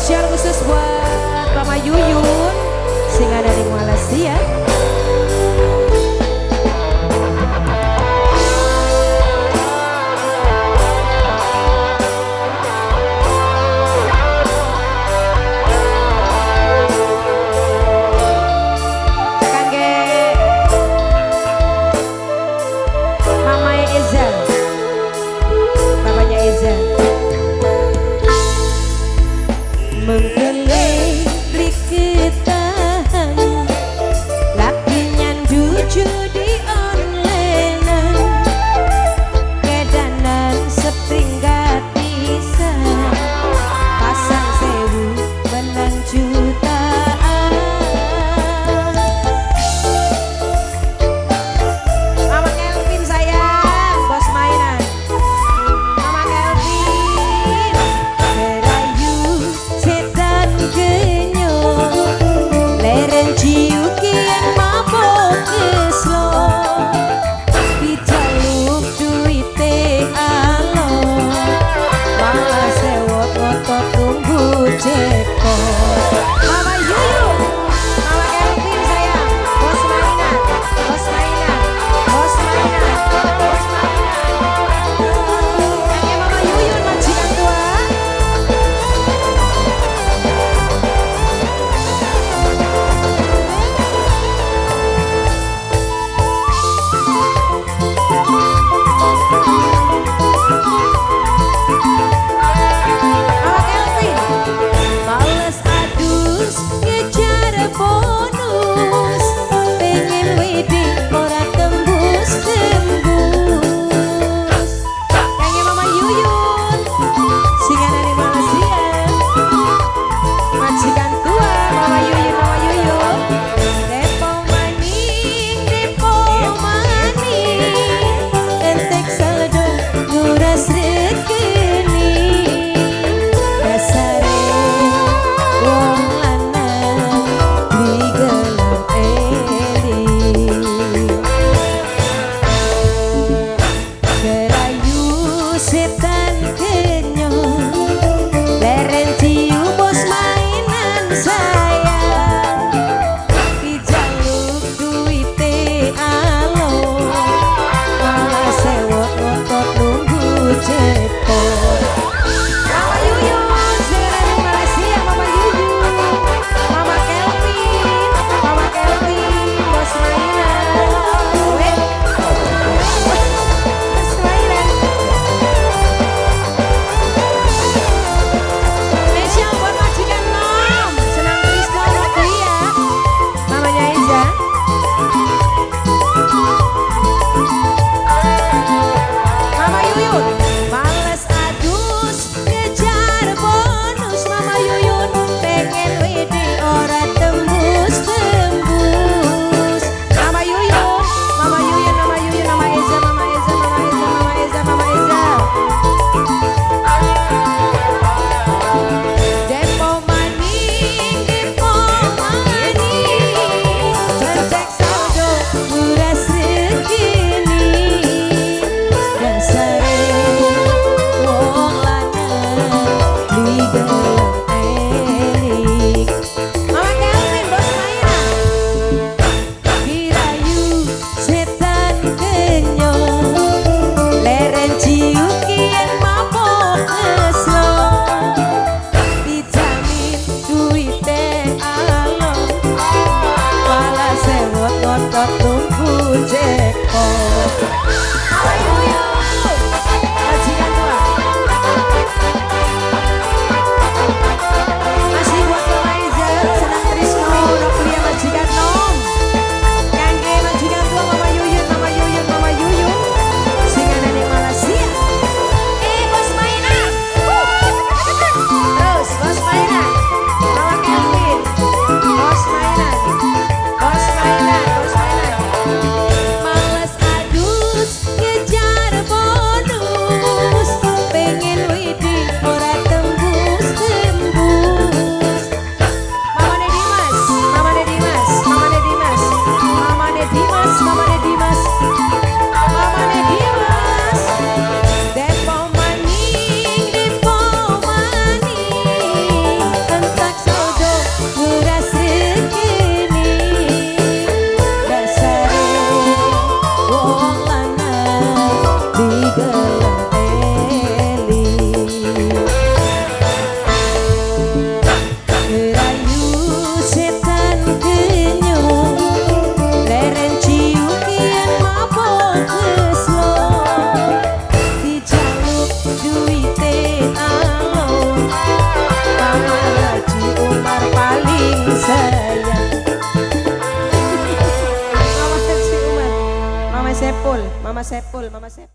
Spesial khusus buat Mama Yuyun sing ada di Malaysia. Kangge Mama Eza, bapaknya Eza. Mengkele liketahan laki nyandu judi online kedanan sepringgat pisan pasang sewu menang jutaan. Mama Kelvin sayang, bos mainan. Mama Kelvin kerayu setan genyo leren ciuki yang mabok keslo dijaluk duite alo malah sewot ngotot nunggu cepot. Mama Yuyun, Mama Kelvin sayang, bos mainan, bos mainan, bos mainan, bos mainan. Kangge Mama Yuyun majikan tua. Mama Kelvin males adus ngejar bonus pengen wedding ora tembus tembus. Kangge Mama Yuyun sing ana di Malaysia, majikan tua Mama Yuyun, Mama Yuyun. Depo maning, depo maning, entek saldo nguras rekening. Dasare wong lanang beli gelem eling. Kerayu setan kenyo leren ciu bos mainan sayang dijaluk duite alo malah sewot ngotot nunggu cepot. Mama Yuyun sing ada di Malaysia, Mama Yuyun, Mama Kelvin, Mama Kelvin, bos mainan. Weh, bos mainan. Spesial buat majikan nom, Senang Trisno Noklia, mamanya Eza. Mama Yuyun, males adus ngejar bonus. Mama Yuyun pengen wedding ora tembus tembus. Mama Yuyun, Mama Yuyun, Mama Yuyun, Mama Eza, Mama Eza, Mama Eza, Mama Eza, Mama Eza. Depo maning, depo maning, cek saldo nguras rekening. Dasare wong lanang beli gelem eling. Mama Kelvin bos mainan. Dirayu setan kenyo leren ciuki yang mabok ngeslo dijamin duite alo malah sewot ngotot nunggu jackpot. Mama Yuyun, majikan tua. Masih buat Mama Eza, Senang Trisno, Noklia majikan nom. Kangge majikan tua Mama Yuyun, Mama Yuyun, Mama Yuyun sing ana di Malaysia. Bos mainan. Terus bos mainan. Mama Kelvin, bos mainan. Bos mainan, bos mainan. Males adus Sayang. Mama Haji Umar, Mama Sepul, Mama Sepul, Mama Sepul.